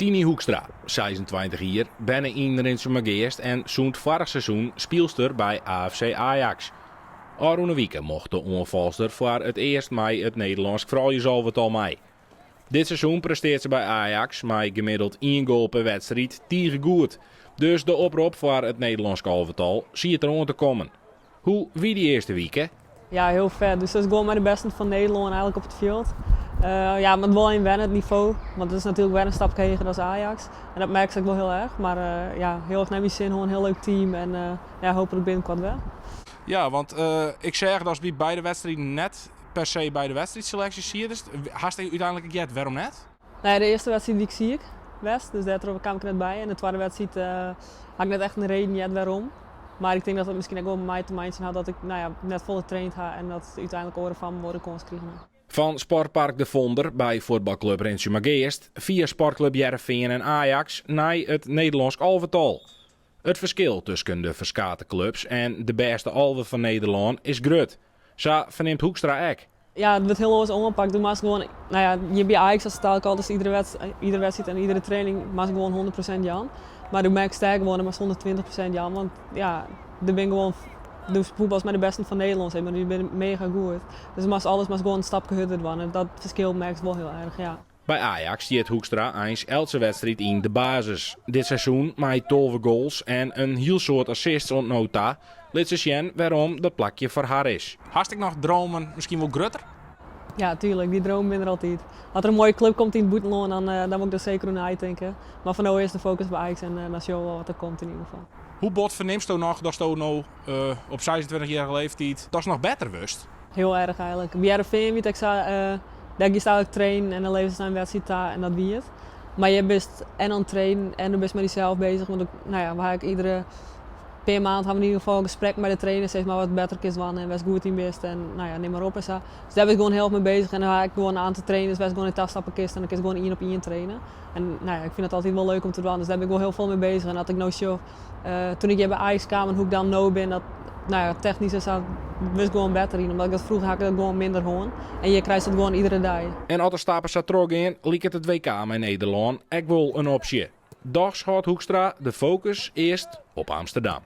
Tiny Hoekstra, 26 jier, berne yn Rinsumageast en sûnt foarich seizoen spylster by AFC Ajax. Ôfrûne wike mocht de oanfalster foar it earst mei it Nederlânsk frouljusalvetal mei. Dit seizoen presteart se by Ajax mei gemiddeld ien goal per wedstriid tige goed. Dus de oprop foar it Nederlânsk alvetal siet der oan te kommen. Hoe wie dy earste wike? Ja, hiel fet. Dus dat is gewoan mei de bêsten fan Nederlân eigenlik op it fjild. Ja, moat wol even wenne it nivo, want it is natuerlik wer in stapke heger as Ajax. En dat merkst ek wol hiel erch. Mar ja, hiel erch nei myn sin hân, hiel leuk team en ja, hooplik binnenkoart wer. Ja, want ik seach datst by beide wedstriden net per se by de wedstriidseleksje sietest. Hast úteinlik ek heard wêrom net? Nee, de earste wedstriid wie ik siik west, dus dêrtroch kaam ik der net by. En de twadde wedstriid ha ik net echt in reden heard wêrom. Mar ik tink dat dat miskien ek wol mei te meitsjen hat dat ik nou ja, net folle traind ha en dat úteinlik oaren foar my wol de kâns krigen ha. Fan Sportpark De Vonder by fuotbalklup Rinsumageast, fia Sportklup Hearrenfean en Ajax nei it Nederlânsk alvetal. It ferskil tusken de ferskate klups en de bêste alve fan Nederlân is grut. Sa fernimt Hoekstra ek. Ja, it wurdt hiel oars oanpakt. Do moatst gewoan, no ja, hjir by Ajax as it eigentlik altyd iedere wedstriid en iedere training moatst gewoan 100% jaan. Mar do merkst dêr gewoan, do moatst 120% jaan, want ja, der binne gewoan, do fuotbalst mei de bêsten fan Nederlân sis mar, dy binne mega goed. Dus do moatst alles moatst gewoan in stapke hurder dwaan en dat ferskil merkst wol hiel erch, ja. By Ajax stiet Hoekstra eins eltse wedstriid yn de basis. Dit seizoen mei 12 goals en in hiel soad assists oant no ta lit se sjen wêrom dat plakje foar har is. Hast ek noch dromen, miskien wol grutter? Ja, tuerlik, dy dromen binne der altyd. As der in moaie klup komt yn it bûtenlân, dan dan wol ik der seker oer neitinke. Mar foar no earst de fokus op Ajax en dan sjogge we wol wat der komt yn ieder gefal. Hoe bot fernimsto noch datsto no op 26-jierrige leeftiid datst noch better wurdst? Hiel erch eigenlik. By Hearrenfean wie it ek sa, dêr giest eigenlik trainen en dan leverest nei in wedstriid ta en dat wie it. Mar hjir bist en oan it trainen en do bist mei dysels bezich, want no ja, we ha ek iedere pear maand ha we yn ieder gefal in gesprek mei de trainer sis mar wat better kinst dwaan en wêr'tst goed yn bist en no ja, nim mar op en sa. Dus dêr bist gewoan hiel erch mei bezich en dan ha ik gewoan in oantal trainers wêr'tst gewoan nei ta stappe kinst en dan kinst gewoan ien op ien traine. En no ja, ik fyn dat altyd wol leuk om te dwaan, dus dêr bin ik wol hiel folle mei bezich. En as ik no sjoch, toen ik hjir by Ajax kaam en hoe ik dan no bin, dat no ja, technysk en sa wurdst gewoan better yn. Omdat ik dat froeger ha ik dat gewoan minder hân. En hjir krijst dat gewoan iedere dei. En as de stappen sa trochgean, liket it WK mei Nederlân ek wol in opsje. Dochs hâldt Hoekstra de fokus earst op Amsterdam.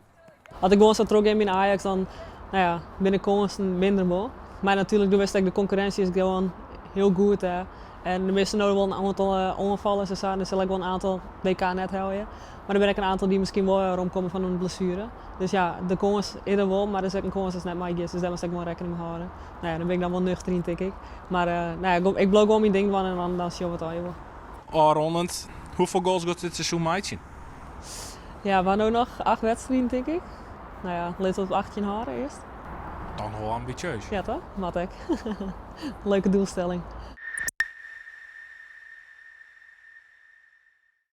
As ik gewoan sa trochgean by Ajax, dan no ja, binne de kânsen minder wol. Mar natuerlik, do witst ek, de konkurrinsje is gewoan hiel goed dêr. En der misse no wol in oantal oanfallers en sa, en der sil ek wol in oantal WK net helje. Mar der binne ek in oantal dy't miskien wol weromkomme fan in blessuere. Dus ja, de kâns is der wol, mar der is ek in kâns datst net meigiest. Dus dêr moatst ek gewoan rekkening mei hâlde. No ja, dêr bin ik dan wol nuchter yn, tink ik. Mar no ja, ik bliuw gewoan myn ding dwaan en dan sjogge we it allegear wol. Ôfrûnend, hoefolle goals giest dit seizoen meitsjen? Ja, we ha no noch acht wedstriden, tink ik. No ja, lit it op 18 hâlde earst. Dan wol ambitieus. Ja, toch? Moat ek. Leuke doelstelling.